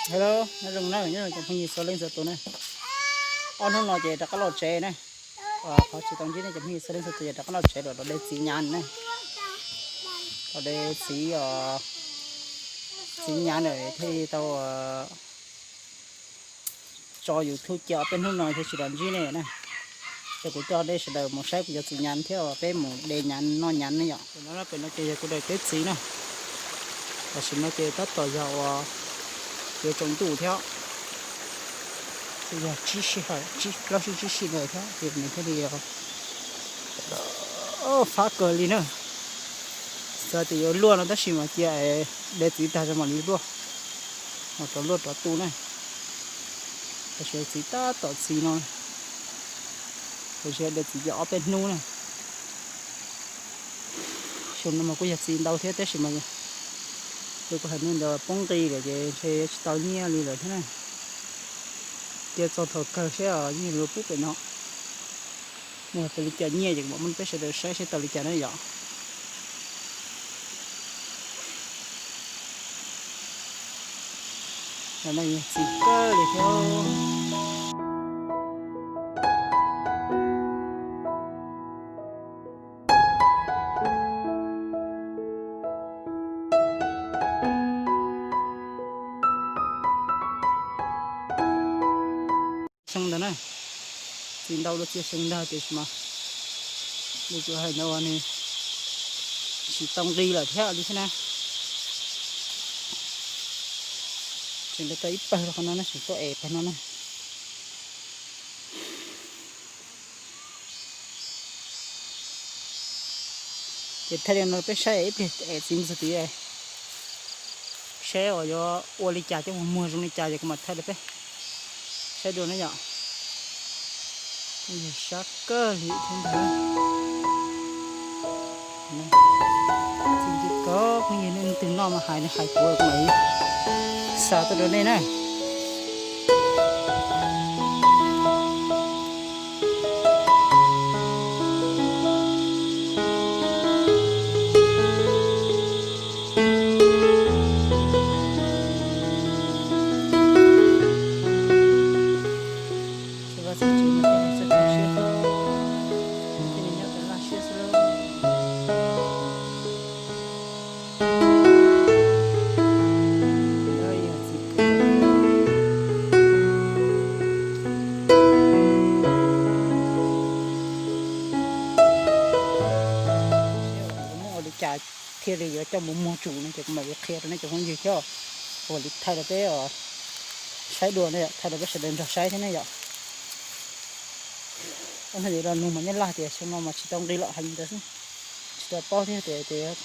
Hello, nyob zoo na, nyob zoo cov phooj ywg txhua leej txhua tus na. Ob hnub no ces rov qab los tsev na. Qhov tsis tau ntsib nej cov phooj ywg txhua leej txhua tus ces rov qab los tsev los rau de txiv nyav na. Los de txiv, txiv nyav ntawm thiaj li tau tso YouTube cia ob peb hnub no thiaj tsis los ntsib nej na. Ces kuv coj nej sawv daws mus saib kuv cov txiv nyav thiab peb mus de nyav noj nyav ne yom. Pem no, pem no ces yog kuv daim teb txiv na. Tam sim no ces tab tom yog uas yuav tsaus ntuj thiab, yog tsib sij hawm, plaub sij tsib sij ntawd thiab ces nws thiaj li fab kawg li na. Xav tias yuav luaj no tab sis mas cia de txiv tag zoo mam li luaj, mam rov luaj rov tu na. Tam sim txiv tab tom txi no, tam sim de txiv cia ob peb hnub na. Xyoo no mas kuj yog txiv ntau thiab tab sis mas li kuv hais ntawd poob nqi lawm ces ntshe tsis tau nyiaj li lawm thiab na. Cia txog thaum kawg seb nyiaj yuav pub pem no, muaj tau li cas nyiaj ces mam muab peb sawv daws saib seb tau li cas na yom. Txiv kawg li thiab. Xyoo ntawd na, txiv ntau dua txiv xyoo ntawd tiam sis mas li kuv hais ntawd nws tsis tau nqi lawm thiab li thiab na. Tseem tau ib pawg rau qhov no na, tseem tuaj es pawg no na. Ces thaij li no peb saib ib pliag es txiv mus txog tid saib uas yuav ua li cas coj mus muag zoo li cas ces kuv mam thaij rau peb saib dua na yom. Sab kawg li thiab ntag. Txiv nti kov phooj ywg, nej leej twg noj mas hais, hais kuv kuv mam li xa tuaj rau nej na. Muaj ua li cas thiaj li yuav coj mus muag tsum no ces kuv mam li qhia rau nej cov phooj ywg thiab, kuv mam li thaij rau peb saib dua na yom, thaij rau peb sawv daws nrog saib thiab ne yom. Ua no ces los nug mas nyab laj tias xyoo no mas tsis tau nqi lawm hais li ntawd xwb, tsis tau paub thiab tias tias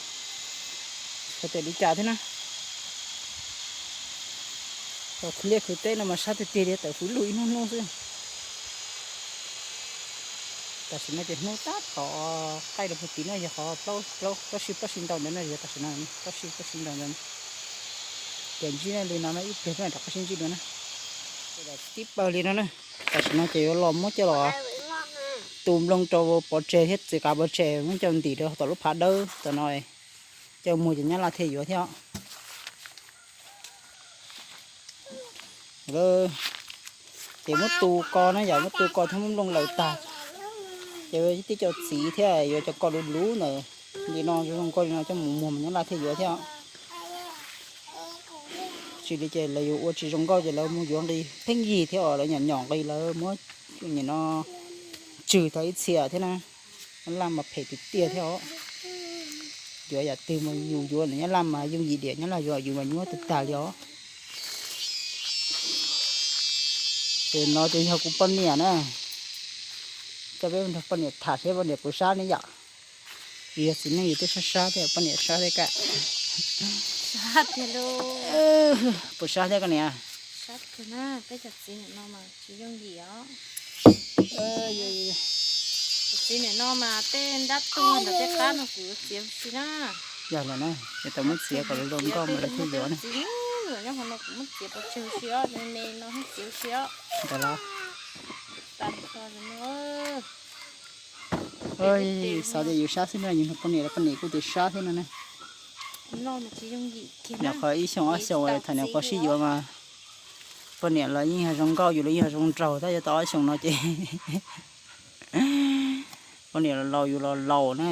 hais tias li cas thiab na. Thaum khwv liaj khwv teb no mas sab tiag tiag li tawm fwv lug ib hnub hnub xwb. Tam sim no ces hnub tab tom qaij rau puag tid no yog qhov plaub sij plaub sij ntau ntawd no, yog tam sim no plaub sij plaub sij ntau ntawd. Ces ntsib li no no ib pliag peb mam rov qab sib ntsib dua na. Tib pawg li no na, tam sim no ces yuav los muab coj los tu nplooj rau pov tseg thiab txiv qav pov tseg muab coj ntim rau tom lub phav dawb tom no, coj muag ces nyab laj thiaj yuav thiab. Ces muab tu ko na yom, muab tu ko thiab muab nplooj lawm tag, ces tib co txiv thiab yuav cov ko luv luv ntawd li no zoo nkauj li no coj mus muag mas nyab laj thiaj yuav thiab. Tsis li ces lawv yuav ua tsis zoo nkauj ces lawv mus yuav nqi pheej yig thiab os, lawv nyom nyom nqi lawv muab nim no tswg tau ib txhia thiab na. Nyab laj mas phem tiag tiag thiab os. Yuav yam twg mas yus yuav nyab laj mas yooj yim diam, nyab laj yuav yus mas nyuaj tag tag li os. Ces no ces yog kuv poj niam na, coj peb nrog poj niam tham seb poj niam puas sab ne yom. Yus yog txiv neej yus twb sab sab thiab, poj niam sab thiab ka. Puas sab thiab koj niam? Txiv nim no mas tej nrab tuag ntawm tej qab no kuv yuav txiav huv si na. Yog lawm na, ces tau muab txiav kom zoo nkauj mas lawv thiaj yuav na. Txiv nyob qhov no kuv muab txiav pov tseg huv si os, me no thiaj txiav huv si os. Ntawd los. Xav tias yus sab xwb no, yus nrog poj niam los poj niam kuj tias sab thiab no na. Nyuam qhuav ib xyoos ob xyoos thaum nyuam qhuav sib yuav mas Poj niam los yeej yog zoo nkauj, yus los yeej yog zoo nraug, tab yuav tau ob xyoos no ces poj niam los laus yus los laus na.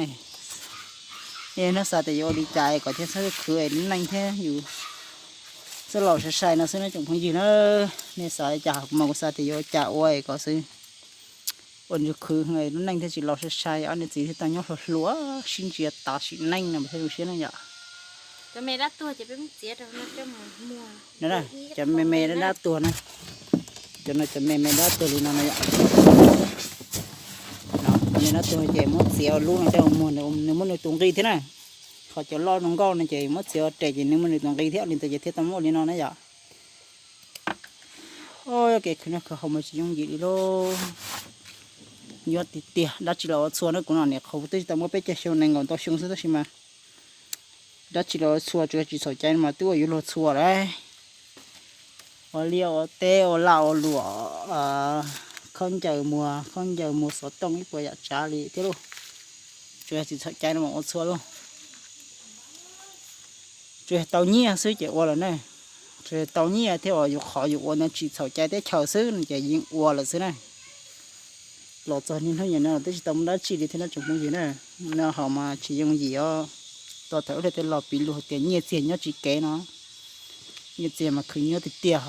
Nej xav tias yuav ua li cas kom thiaj txhob khwv es lub neej thiab yus txhob laus sai sai no xwb na tsoom phooj ywg na. Nej xav li cas kuv mas kuv xav tias yuav ua cas ua kom xwb, ua ntsws khwv lub neej thiaj tsis laus sai sai, ob niam txiv thiaj tau nyob hluas hluas sib ntsia tas sim neej no mas thiaj zoo siab na yom. Cov me me dab dab tuag na, cov no cov me me dab tuag li no na yom. Cov me dab tuag ces muab txiav ua lub no coj mus muag, nws muaj nws tus nqi thiab na. Qhov cov loj zoo nkauj no ces muab txiav ua res ces nws muaj nws tus nqi thiab, li ntawd ces thiaj tau muab ua li no na yom. Kev khwv noj khwv haus mas tsis yooj yim li lauj. Nyuaj tiag tiag, dab tsi los ua txhua na, kuv no niam qhuav twb tsis tau muaj peb caug xyoo, nees nkaum ntau xyoo xwb tab sis mas dab tsi los ua txhua, tsuas yog tsis txhaum cai no mas twb ua yuav luag txhua lawm. Ua liaj ua teb ua laj ua luam, khaub ncaws muag, khaub ncaws muag xov tooj ib puas yam tsav li thiab lauj. Tsuas yog tsis txhaum cai no mas ua txhua lauj. Tsuas yog tau nyiaj xwb ces ua lawm na. Tsuas yog tau nyiaj thiab uas yus qhov yus ua ntawd tsis txhaum cai teb chaws xwb no ces yeej ua lawm xwb na. Los txog niaj hnub niam no twb tsis tau muaj dab tsi li thiab no tsoom phooj ywg na. No hos mas tsis yooj yim os. Tau thaum ub tej laus piv lus hais tias nyiaj txiag nyob tsis kev no. Nyiaj txiag mas khwv nyuaj tiag tiag.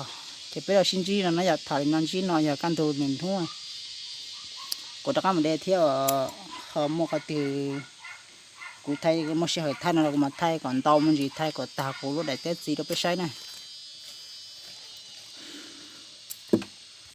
Ces peb los sib ntsib no na yom, tham li no ntsib no yog kaj ntug nws hnub kuv rov qab mus de thiab. Ho muaj qhov twg kuv thaij muaj sij hawm thaij no los kuv mam thaij kom ntau me ntsis, thaij kom tag kuv lub daim teb txiv rau peb saib na.